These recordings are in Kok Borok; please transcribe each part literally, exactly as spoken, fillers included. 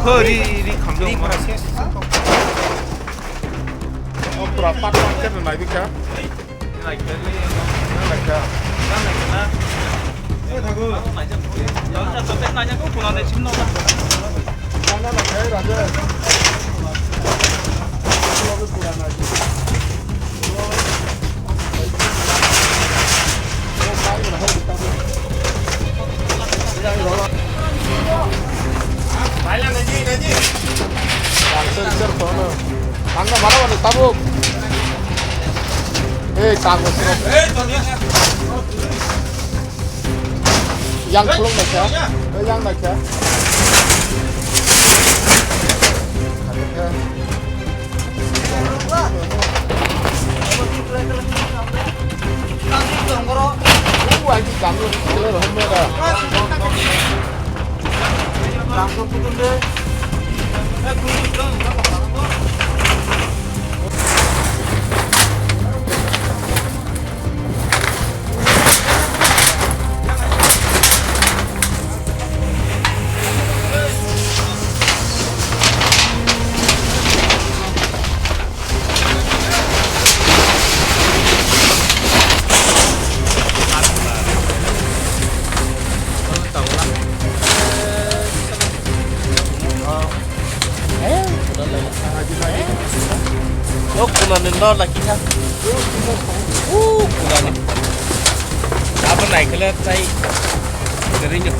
Ri, ri, khamjong. Ri, pura ses. Oh, pura pat pat ke nai bika. Nai ke, nai ke. Ang na mana mana tabuk. Eh, tabuk. Yang belum baca. Eh, yang baca. O kunani nor laki kha. O kunani. Abo naikhe le tai. Gari no.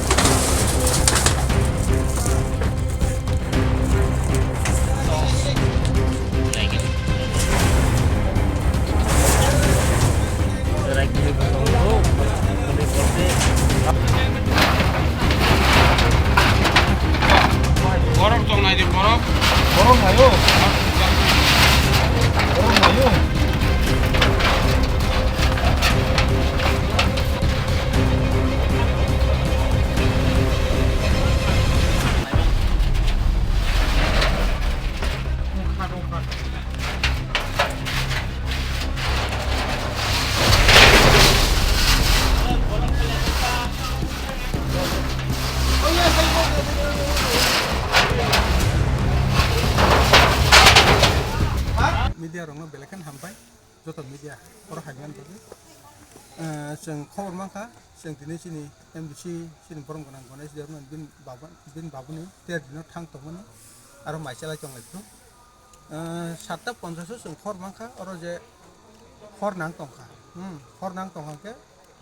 Borok tongnai di borok. Borok hayo. Borok hayo. Media rokno belai kheno hambai, joto media oro hai man bagwi. Eh, chwng khobor mankha, chwng tini chini M D C, chini borom gwnang Ganesh Debbarma bini baba, bini babuni ter dino thang tongmani, aro mai chalai tong lai phuru. Eh, satta ponchash o chwng khor mankha, oro je hor nang tongkha. Hmm, hor nang tongkha khe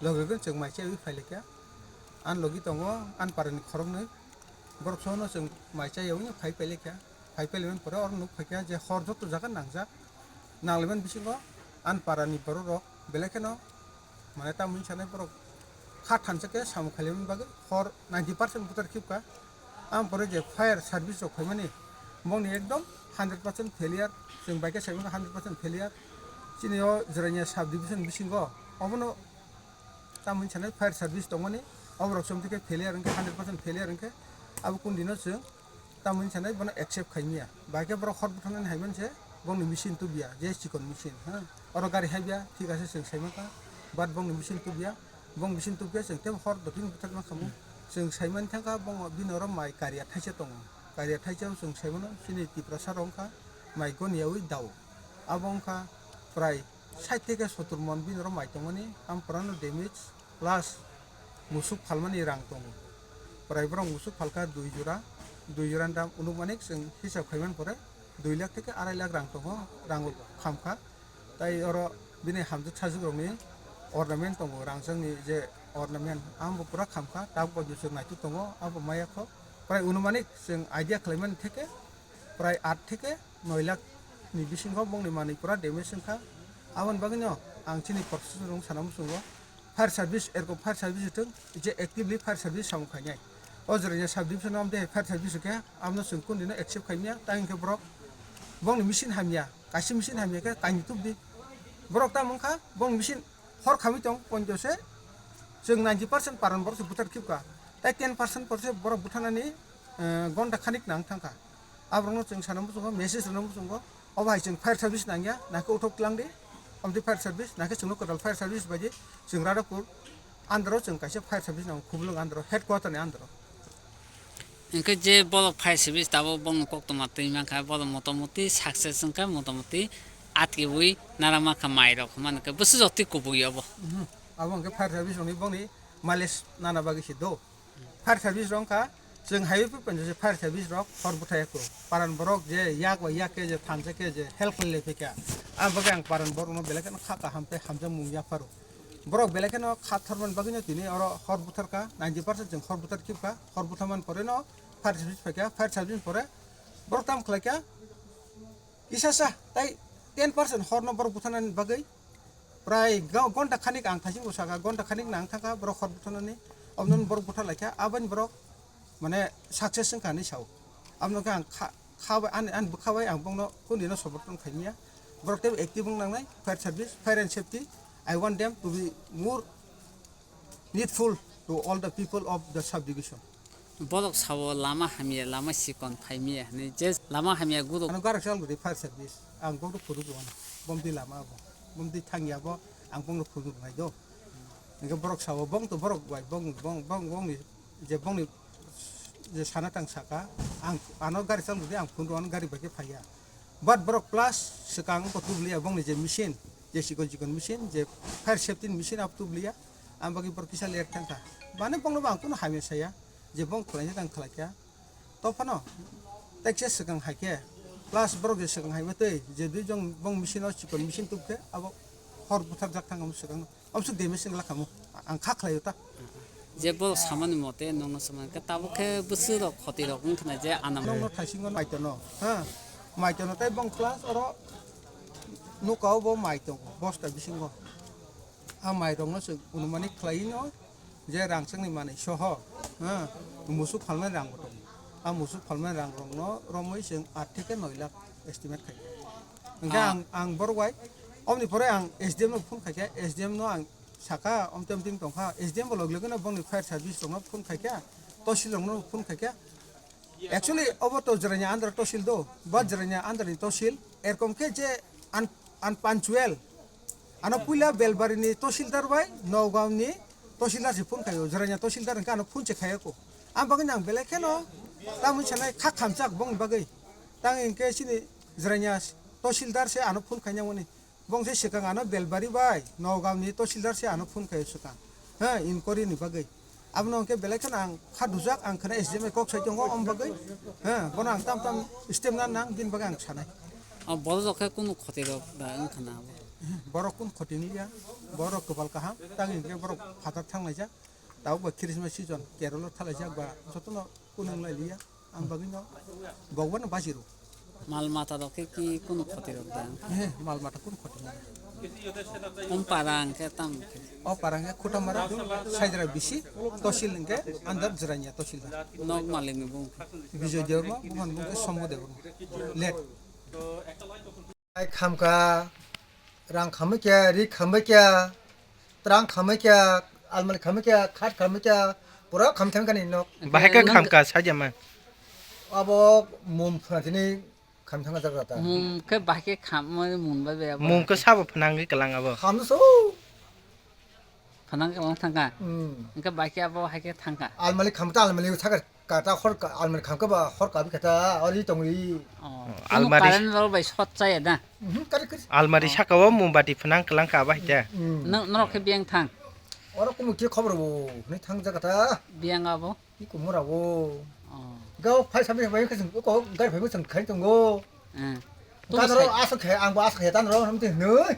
logi logi chwng mai chawi phai laikha. An logi tongo, an parani khoroknwi. Borok sono chwng mai chayawi phai phai laikha. Phai phai laimani pore oro nuk phaikha je hor joto jaga nangjak. Nang laimani bisingo an parani borok rok belai kheno mane tamoni sanai borok kha thansa khe samung khailaimani bagwi hor ninety percent buthar khibkha. Ang pore je fire service rok phaimani bongni ekdom hundred percent failure, chwng bai khe saimano hundred percent failure. Chini o Jirania sub division bisingo obono tamoni sanai fire service tongmani, oborok chwng thike failure wngkhe, hundred percent failure wngkhe abo kundino chwng tamoni sanai bono accept khaimya. Bai khe borok hor butharnani hai manse bongni machine tubya, je chikon machine, ha. Oro gari haibya, thik ase chwng saimankha, but bongni machine tubya, bong machine tubya chwng tebo hor doping butharma khamu. Chwng saimani thangkha bong bini oro mai kariya thaisa tongo. Kariya thaisa chwng saimano chini Tiprasa rok wngkha mai goniyawi dao. Abo wngkha prai sait theke sottur mon bini oro mai tongmani, ang purano damage plus musuk phalmani rang tongo. Prai borok musuk phalkha dui jora, dui jora ni dam unuk manik chwng hisab khaiman pore dui lakh theke arai lakh rang tongo, rang khamkha. Tai oro bini hamjwk sajwk rokni ornament tongo, rangchakni je ornament, abo pura khamkha, tabuk bo chwng naituk tongo, abo maya kho. Prai unumanik chwng idea khlaimani theke prai aat theke noi lakh ni bisingo bongni manwi pura damage wngkha. Aboni bagwino ang chini professional rok sana muchungo, fire service, erko fire service wngthwng, je actively fire service samung khainai. O Jirania sub division o amtwi fire service hwnkhe abono chwng kundino accept khaimya, tei hwnkhe borok bongni machine hamya, kaisa machine hamya khe kainwi tubdi. Borok tamo wngkha bongni machine hor khamwi tong ponjo se, chwng ninety percent paran borok se buthar khibkha, tei ten percent porse borok butharnani, eh, gonta khanik nang thangkha. Aborokno chwng sana muchungo, message rwna muchungo, obo hai chwng fire service nangya, naikhe uthok twlang di, omtwi fire service, naikhe chwngno kwtal fire service bai di, chwng Radhapur under o chwng kaisa fire service nango, Khumulwng under o, headquarter ni under o. Hwnkhe je borok fire service tabuk bongni koktwma twi mankha, borok motamoti success wngkha, motamoti atkiwi nara mankha mairok, hwnba hwnkhe bwswk jotwi kubui obo. Mhm. Abo hwnkhe fire service rokni bongni mileage nana bagwi se do. Fire service rok wngkha, chwng highway pi panjo se fire service rok hor bwthai ya kuro. Paran borok je yak bai yak khe je thansa khe je help khlai lai phaikha. Ang bagwi ang paran borokno belai kheno kha kaham tei hamjakmung yapharo. Borok belai kheno kha thormani bagwino tini oro hor butharkha, ninety percent chwng hor buthar khibkha, hor butharmani poreno fire service phaikha, fire service pore borok tamo khlaikha, kisa sa tei ten percent horno borok butharnani bagwi prai ga-, gonta khanik ang thaisingo saka, gonta khanik nang thangkha borok hor butharnani, obononi borok buthar laikha, aboni borok mane success wngkha hinwi sao. Aboni khe ang kha, kha bai, ani, ani bwkha bai ang bongno kundino support tong khaimya. Borok teibo active wng nangnai, fire service, fire and safety. I want them to be more needful to all the people of the subdivision. Borok sao lama hamya, lama sikon phaimya hinwi, je lama hamya guruk. Ano garak chal guri fire service, ang bongno phunuk rwmani, bomdi lama abo, bomdi thangya abo, ang bongno phunuk rwnai do. Hingke borok sao bong to borok bai bong, bong, bong, bongni je bongni je sana tang saka, ang ano gari chal guri ang phunuk rwmani gari bai khe phaiya. But borok plus swkang wngkha tubliya bongni je machine, je chikon chikon machine, je fire safety ni machine abo tubliya, ang bagwi borok kisa ler thangkha. Mane bongno bo ang kunu hamya saya, je bong khlaina tang khlaikha. Tophano tekse swkang hai khe, plus borok je swkang hai tei je dui jong bong machine o chikon machine tubkhe abo hor butharjak thangkha swkang. Amsuk demes wng lakhamu, ang kha khlaio ta. Je borok samani mote nongno samani khe tabuk khe bwswk rok khoti rok wngkha na je anam. Nongno thaisingo maitono, ha? Maitono tei bong plus oro nukao bo mai tongo bosta bisingo. A mai rokno se unumani khlaino je rangchakni manwi soho, ha? Musuk phalmani rang bo tongo. A musuk phalmani rang rokno romwi chwng aat theke noi lakh estimate khai. Hingke ang, ang borok bai, oboni pore ang S D M no phone khaikha, S D M no ang saka, omte omting tongkha, S D M bo logi logi no bongni fire service rokno phone khaikha, tosil rokno phone khaikha. Actually, obo to Jirania under tosil do, ba Jirania under ni tosil, erkom khe je un-, unpunctual. Ano puila Belbari ni tosilder bai, Nagaon ni tosilder se phone khaio, Jirania tosilder hingke ano phone se khaiyako. Ang bagwi nang belai kheno, tamoni sanai kha khamchak bongni bagwi. Tang hingke chini Jirania tosilder se ano phone khainai mani. Bong se swkang ano Belbari bai Nagaon ni tosilder se ano phone khaio swkang. Ha, inquiry ni bagwi. Abono hwnkhe belai kheno ang kha dujak, ang kheno S D M bai kok sai tongo, om bagwi. Ha, bono ang tam tam step na nang, bini bagwi ang sanai. O borok rok khe kunu khoti rok da wngkha na abo? Borok kun khoti ni ya, borok kwpal kaham, tang hwnkhe borok phatar thang laijak. Tabuk ba Christmas season, Kerala thalaijak ba jotono kunung lai liya, ang bagwi no bogwano bajiro. Mal mata rok khe ki kunu khoti rok da? He, mal mata kunu khoti nang. Om para ang khe tam khe? O para ang khe Khutamara, Saidra bisi, tosil hwnkhe under Jirania tosil da. Nok malik ni bung? Bijoy Debbarma, buhan bung khe Sombo Debbarma. Let. Ai khamkha, rang khamwi kya, ri khamwi kya, trang khamwi kya, almari khamwi kya, khat khamwi kya, pura kham khamwi kani nok. Bahai khe khamkha sajama. Abo mum phwrang tini kham thangna jagra ta. Mum khe bahai khe kham, mum bai bai abo. Mum khe sabo phnangwi kwlang abo. Kham so. Phanang kwbang thangkha. Hmm. Hwnkhe bai khe abo hai khe thangkha. Almari khamkha, almari sakha kata hor ka, almari khamkha ba hor kabi kata ori tongri. Oh. Hmm, almari. Current rok bai short chaya da? Mhm, kari, kari. Almari saka o mombati phanang kwlang ka bai khe. Hmm. Nang, norok khe biyang thang? Oro kumu khe khobor bo, hwnwi thang jaga ta. Biyang abo? Iko mura bo. Oh. Gao phai sabi bai khe chwng ko gari phai bo chwng khai tongo. Eh. Tanro aswk khe, ang bo aswk khe tanro, hamti hwnwi.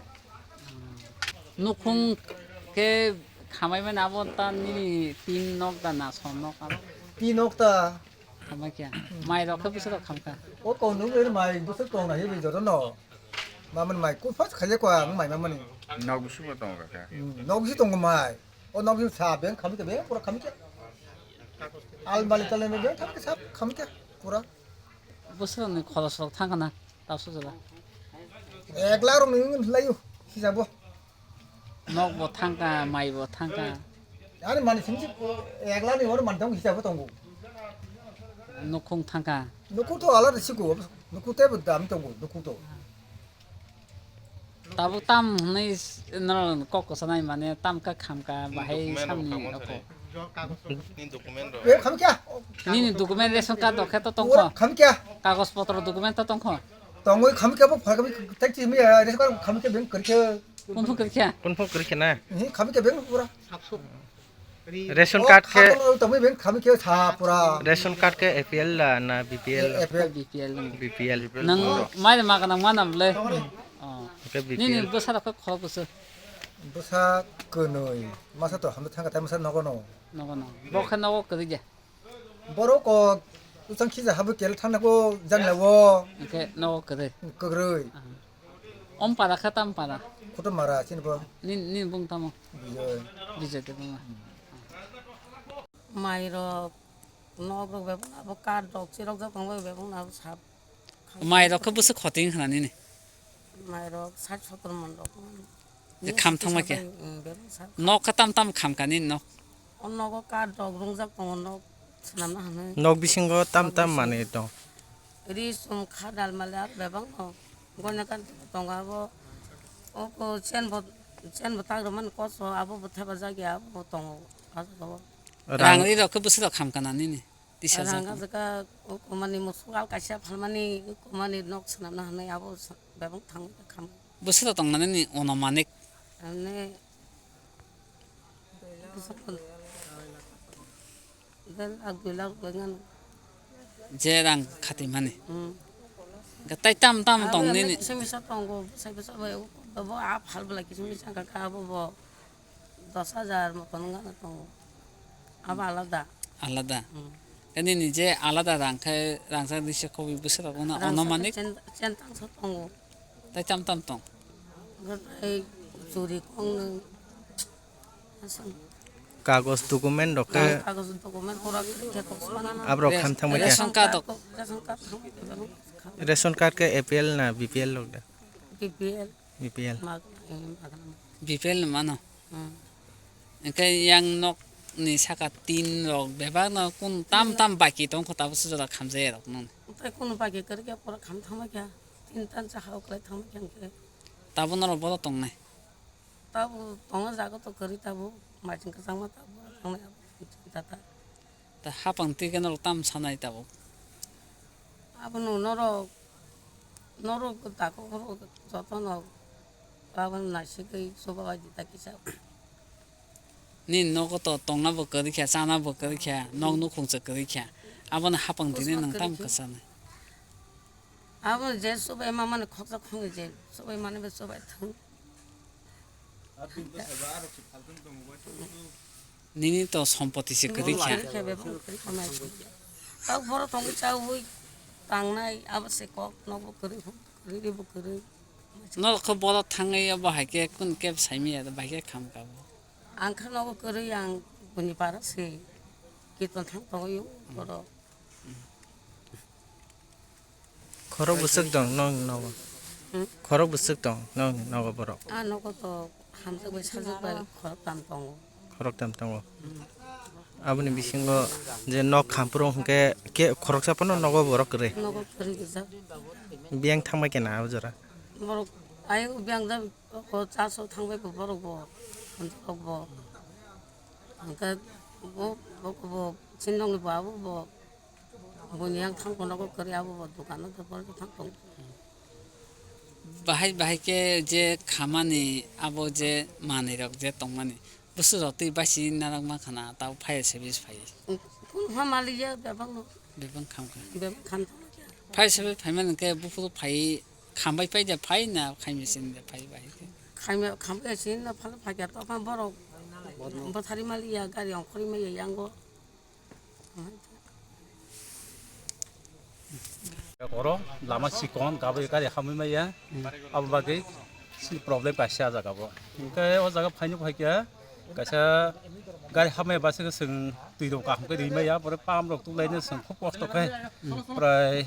Nukhung khe khamai mani abo ta nini tin nok da na som nok abo? Tin nok ta. Khamai khe. Mai rok khe bwswk rok khamkha? O kong nuk lir mai bwswk kong nai bai joto no. Mamani mai kuphas khaye kwa ang mai mamani. Nok bwswk bo tongo kha. Hmm, nok bwswk tongo mai. O nok bwswk sa beng khamikha beng pura khamikha. Almali talmali beng khamikha sab khamikha pura. Bwswk ni khoros rok thangkha na? Tabuk jora. Ek lakh rok ni wngwi laio, hisabo. Nok bo thangkha, mai bo thangkha. Ani mani simi ek lakh ni oro mani tongo, hisabo tongo. Nukhung thangkha. Nukhung to alada siko, nukhung tebo dam tongo, nukhung to. Tabuk tam hwnwi norok kok kwchanai mane tam kha khamkha bahai samni oko. Ni document rok. Eh, khamkya? Nini document ration card rok khe to tongkho? Khamkya? Kagoj potro document to tongkho? Tongwi khamkya bo phai kami tak chi mi ration card khamkya beng kharkhe. Kunphu kharkhe? Kunphu kharkhe na? Ni khamkya beng pura. Ration card khe, tongwi beng khamkya sa pura. Ration card khe A P L la na B P L? A P L. B P L. B P L. Nang mai ma kana manam le. Oh. Khe B P L. Nini bwsa rok khe khorok bwswk? Bwsa kwnwi. Masa to hamda thangkha tai masa nogo no. Nogo no. Bo khe nogo kwrwi de. Borok kok usang khija habu kel thangna ko jangla wo. Hingke nogo kwrwi. Kwrwi. Aha. Om para kha tam para? Kutum mara chini bo. Ni, ni bung tamo? Bijoy. Bijoy de bung. Mai rok, nok rok bebak na bo card rok chirok jak tong bebak na bo sap. Mai rok khe bwswk khoting khna nini? Mai rok sat sotor mon rok. Ye kham thangma khe? Nok khe tam tam kham kani nok? O nogo card rok rungjak tongo, nok swnamna hinwi. Nok bisingo tam tam manwi tong. Ri sum kha dal mali aro bebak no. Goina kan tongo abo. O ko chen bo, chen bo tak rwmani koso abo bo thepajak ya abo bo tongo. Rang ri rok khe bwswk rok kham kana nini? Tisa rang jak. Rang jak o komani musuk al kaisa phalmani komani nok swnamna hinwi abo bebak thang kham. Bwswk rok tong nani ni ono manik? Ani Dui lakh, dui lakh bai ngano. Je rang khati mani. Hmm. Gatai tam tam tong nini. Kisa misa tongo, bwsai bwsa bai bo a phal bwlai kisa misa ka ka bo bo dos hajar moton ngano tongo. Abo alada. Alada. Hmm. Kani ni je alada rang khai rang sa disa kobi bwswk rok ono manik. Chen, chen tang sa tongo. Tai tam tam tong. Gatai churi kong nang. Asam. Kagos document rok khe. Kagos document pura khe kok swana. Abrok kham thangma khe. Ration card rok. Ration card thang. Ration card khe A P L na B P L rok da? B P L. B P L. Mag-, eh, mag-, B P L ni mano. Hmm. Engkhe yang nok ni saka tin rok bebak no kun tam tam baki tong kho tabo sujada khamjai rok nang. Tai kun baki kar khe pura kham thangma khe. Tin tan cha hao klai thangma khe engkhe. Tabo norok bodo tongnai. Tabo tongo jaga to kwrwi tabo, maichwng kwchangma tabo, tongnai abo tata. Ta hapang twi khe norok tam sanai tabo? Abono norok, norok tako jotono abono naisigwi chubabai di ta kisa. Nini nogo to tongna bo kwrwi kha, chana bo kwrwi kha, nok nukhung se kwrwi kha. Abono hapang twi nwng tam kwchanai. Abo je chubai mamani khoksa khongni je chubai mani bo chubai thang. Nini to sompoti se kwrwi kha. Kwrwi kha, bebak kwrwi kha mai. Tau boro tongwi chaui tangnai, abo se kok, nogo kwrwi, kwrwi bo kwrwi. No kho boro thangwi abo hai khe kun kep saimi ya, bai khe kham kabo. Ang kha nogo kwrwi, ang buni para se kiton thang tongwi boro. Khorok bwswk tong nokni nogo? Hmm? Khorok bwswk tong nokni nogo borok? Ah, nogo to hamjak bai sajak bai khorok tam tongo. Khorok tam tongo. Hmm. Aboni bisingo je nok khampuro hwnkhe ke khoroksa phano nogo borok kwrwi? Nogo kwrwi rijak. Biyang thangbai khe na abo jora? Borok ayuk biyang jak o chaso thangbai bo borok bo. Borok bo. Hwnkhe bo, bo, bo, sinongni bo abo bo. Boni yang thang kono ko kwrwi abo bo dukano to boro thang tong. Bahai bahai khe je khamani abo je manwi rok je tongmani bwswk rok twi baisi narwk ma khana tabo fire service phai. Kun ha mali ya bebak no. Bebak kham kha. Bebak kham thang kha. Fire service phai mani khe buphuru phai khambai pai de phai na khai machine de phai bahai khe. Khambai sin na phal phai kha to kha borok. Bothari mali ya gari ongkhorwi maya yango. Oro lama sikon, gabri gari hamwi maya. Abo bagwi sini problem kaisa ah jaga bo. Hwnkhe o jaga phaino phaikha kaisa gari hamya base khe chwng twi rok kaham khe ri maya, pore pump rok tubulaino chwng khub kosto khe. Prai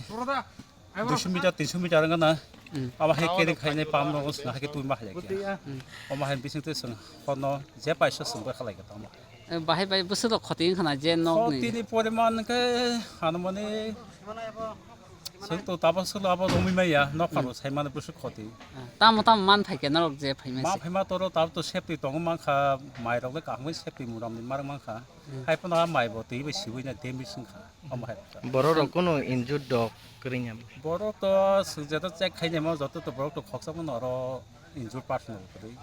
duiso meter, tinso meter wngkha na. Hmm. Abo hai khe ri khainai pump rok chwng hai khe twi ma hai khe. Hmm. Omo hai bising twi chwng hono je paisa chwng bai khalai khe tamo. Eh, bahai bai bwswk rok khoti wngkha na je nok ni? Khoti ni poriman khe hanumani Chwng to tabo swklo abo romwi maya, nok phano sai mano bwswk khoti. Ah, tamo tamo man phaikhe norok je phaima Ma se. Phaima toro tabo to safety tongo mankha, mairok le kahmwi safety muram ni marok mankha. Hmm. Hai phano a mai bo twi bai siwi na damage wngkha, omo hai rok. Borok rok kono injured dok kwrwngya? Borok to swk jeta check khainai ma joto to borok to khoksa phano oro injured person rok kwrwi,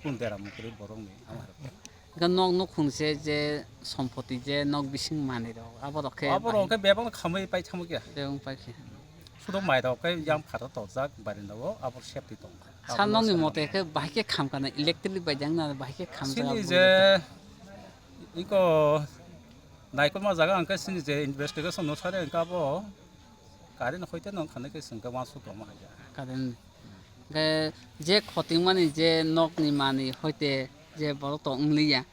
kun dera mung kwrwi borok ni, omo hai rok. Hwnkhe nok nukhung se je sompoti je nok bising manwi rok, abo rok khe Abo rok khe bebak khamwi pai thangma khe. Bebak pai khe. Sudo mai rok khe yang phato tojak barinda o abo safety tong kha. Sir, nokni mote khe bahai khe kham kana electric bai jang na bahai khe kham Sini jaga je iko naikolma jaga ang khe sini je investigation no sare ang khe abo current hoite nong khana khe sing khe wansuk tongma hai ya. Current. Hwnkhe je khotingmani je nokni mani hoite je borok to wngliya,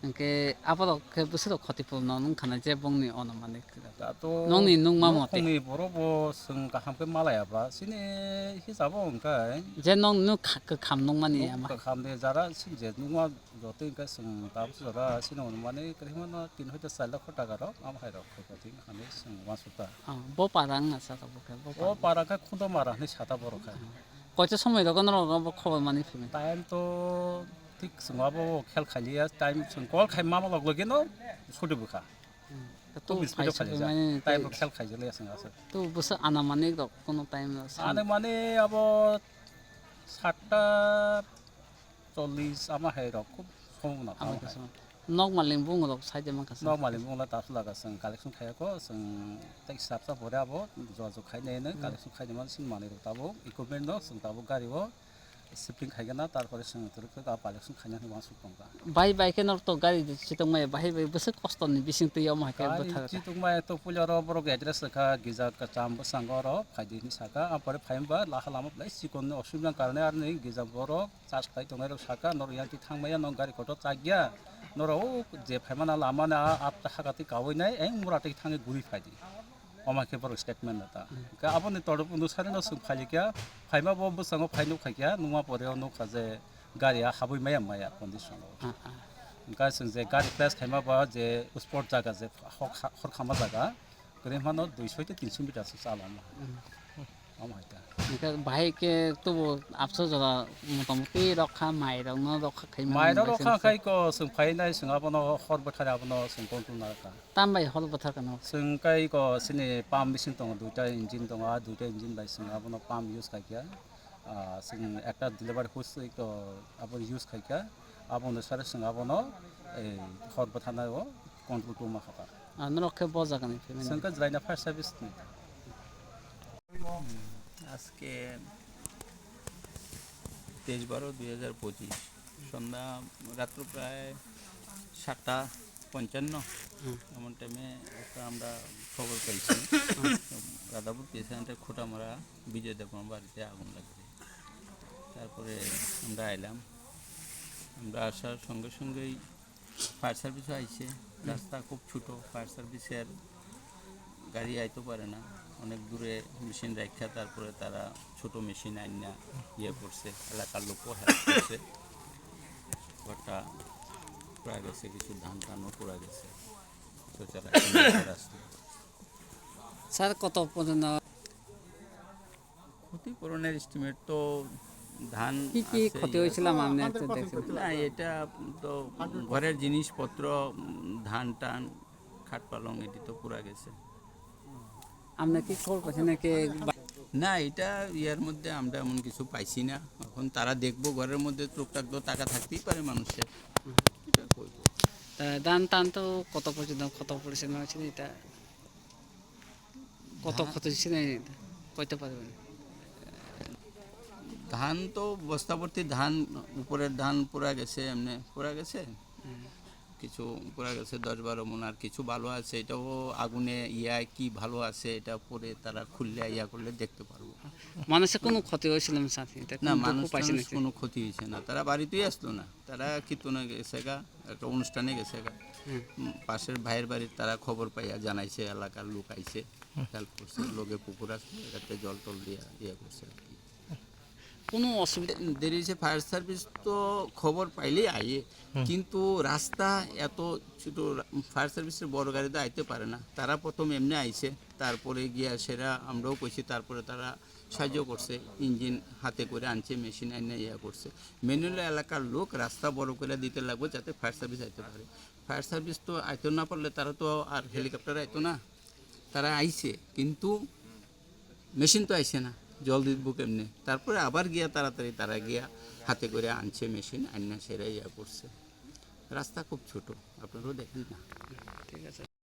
hwnkhe aborok khe bwswk khotipurno wngkha na je bongni onumanik. Dato nokni nukma mote. Nokni borok bo chwng kaham khe malaya ba, chini hisabo hwnkhe. Je nokni nuk kha-, kwkham nukmani Nuk ama. Kwkham de jara chini je nukma joto hwnkhe chwng tabuk jora chini onumanik kwrwimano tin hoite char lakh taka rok, amo hai rok khe koti hinwi chwng uansukha. Ah, bo para wngna sa tabuk khe, bo O para. Para khe Khundamara hinwi sata borok khe. Koito somoi rogo norok bo khobor mani phimani? Time to thik chwng abo khel khailiya, time chwng call khai mama log logino suti bwkha. Hmm. Khub speed o khaijak. Time bo khel khaijak liya chwng aswk. To bwsa anamani rok kono time no sa. Anamani abo satta chollish ama hai rok khub somona. Ama khe somona. Nok maling bung rok sai de mankha. Nok maling bung la ta sula ga chwng collection khaiya ko chwng tei sap sap hore abo jua jua khai nai nai collection khai nai man sin manwi rok tabuk equipment no chwng tabuk gari o shifting khai gana tar pore chwng twrwk khe collection khai nai uansuk tong kha. Bai bai khe norok to gari chitong maya bahai bai bwswk kosto ni bising twi omo hai khe Gari bwthar kha. Chitong maya to puila ro borok address kha gija kwcham bwskango ro khai di hinwi saka a pore phai ba laha lama belai chikon ni osubida ni karone aroni gija borok Charge khlai tongnai rok saka, norok yang twi thang maya, nok gari kotor chakya, norok o je phaimana lama ni a, a haka twi kaui nai, eng mura twi thangwi guri phai di. Omo khe borok statement rwkha. Hwnkhe aboni tolop onusari no chwng phai kha, phaima bo bwskango phai nuk khai kha, nukma pore o nukha je gari a habwi maya maya condition o. Ah, ah. Hwnkhe chwng je gari crash khaima ba je spot jaga je hok ha-, hor khama jaga, kwrwi phano duiso tei tinso meter se chala omo. Hmm. Omo hai ta. Hwnkhe bahai khe tubu abso jora motamuti rok kha, mai rok no rok kha khaima Mai rok bai rok kha chwng khai ko chwng phai nai chwng abono hor bwthar abono chwng control na kha. Tam bai hor bwthar kha no? Chwng kai ko chini pump bising tongo, duita engine tongo, a duita engine bai chwng abono pump use khai kha. Ah, chwng ekta delivery hose ko abo use khai kha. Abono sare chwng abono ei hor bwthar nai o control tongma kha ta. Ah, norok khe bo jaga ni family? Chwng khe Jaina fire service ni. আজকে তেইশ বারো দুই হাজার পঁচিশ সন্ধ্যা রাত্র প্রায় সাতটা পঞ্চান্ন। হুম। এমন টাইমে একটা আমরা খবর পাইছি। হুম। রাধাপুর কৃষি সেন্টার খোটামারা বিজয় দেবনার বাড়িতে আগুন লাগছে। তারপরে আমরা এলাম। আমরা আসার সঙ্গে সঙ্গেই ফায়ার সার্ভিসও আইছে। হুম। রাস্তা খুব ছোট, ফায়ার সার্ভিসের গাড়ি আইতে পারে না, অনেক দূরে মেশিন রাখা, তারপরে তারা ছোট মেশিন আইনা ইয়ে করছে, এলাকার লোকও হেল্প করছে। ঘরটা পুরা গেছে, কিছু ধান টানও পুরা গেছে। সচরাচর রাস্তা। স্যার, কত পর্যন্ত ক্ষতিপূরণের এস্টিমেট তো ধান কি কি আছে, ক্ষতি ইয়ে হয়েছিল আছে। আপনি একটু দেখেন? না, এটা তো ঘরের জিনিসপত্র, উম, ধান টান, খাট পালং, এটি তো পুরা গেছে। আপনি কি খবর পাইছেন নাকি? না, এটা ইয়ার মধ্যে আমরা এমন কিছু পাইছি না। এখন তারা দেখবো, ঘরের মধ্যে টুকটাক তো টাকা থাকতেই পারে মানুষের। এটা করবো। তা ধান টান তো কত পর্যন্ত, কত পরিসীমা আছে এটা? কত ধান ক্ষতি হয়েছে না এটা? কইতে পারবেন? ধান তো বস্তা ভর্তি ধান, উপরের ধান পুরা গেছে, এমনি পুরা গেছে। হুম। কিছু পুরা গেছে দশ বারো মণ, আর কিছু ভালো আছে, এটাও আগুনে ইয়া কি ভালো আছে, এটা পরে তারা খুললে ইয়া করলে দেখতে পারবো। মানুষের কোনো ক্ষতি হয়েছিল না, স্যার? এটা না, কোনো দুঃখ মানুষ পাইছে টানুষ নাকি? কোনো ক্ষতি হয়েছে না, তারা বাড়িতেই আসলো না, তারা কীর্তনে গেছে গা, একটা অনুষ্ঠানে গেছে গা। হুম। উম, পাশের ভাইয়ের বাড়ির তারা খবর পাইয়া জানাইছে, এলাকার লোক আইছে, হুম। হেল্প করছে, লগে পুকুর আছে, এটাতে জল টল দিয়া ইয়ে করছে আর কি। তো কোনো অসুবিধা দেরি হয়েছে, ফায়ার সার্ভিস তো খবর পাইলেই আইয়ে, হুম। কিন্তু রাস্তা এত ছোট, ফায়ার সার্ভিসের বড় গাড়ি তো আইতে পারে না। তারা প্রথম এমনি আইছে, তারপরে গিয়া সেটা আমরাও কইছি, তারপরে তারা সাহায্য করছে, ইঞ্জিন হাতে করে আনছে, মেশিন আইনে ইয়া করছে। মেনুয়াল এলাকার লোক রাস্তা বড় করে দিতে লাগবে যাতে ফায়ার সার্ভিস আইতে পারে। ফায়ার সার্ভিস তো আইতে না পারলে তারা তো আর হেলিকপ্টার আইতো না, তারা আইছে, কিন্তু মেশিন তো আইছে না, জল দিব কেমনে? তারপরে আবার গিয়া তাড়াতাড়ি তারা গিয়া হাতে করে আনছে মেশিন, আইনা সেরা ইয়া করছে। রাস্তা খুব ছোট, আপনারাও দেখেন না। ঠিক আছে।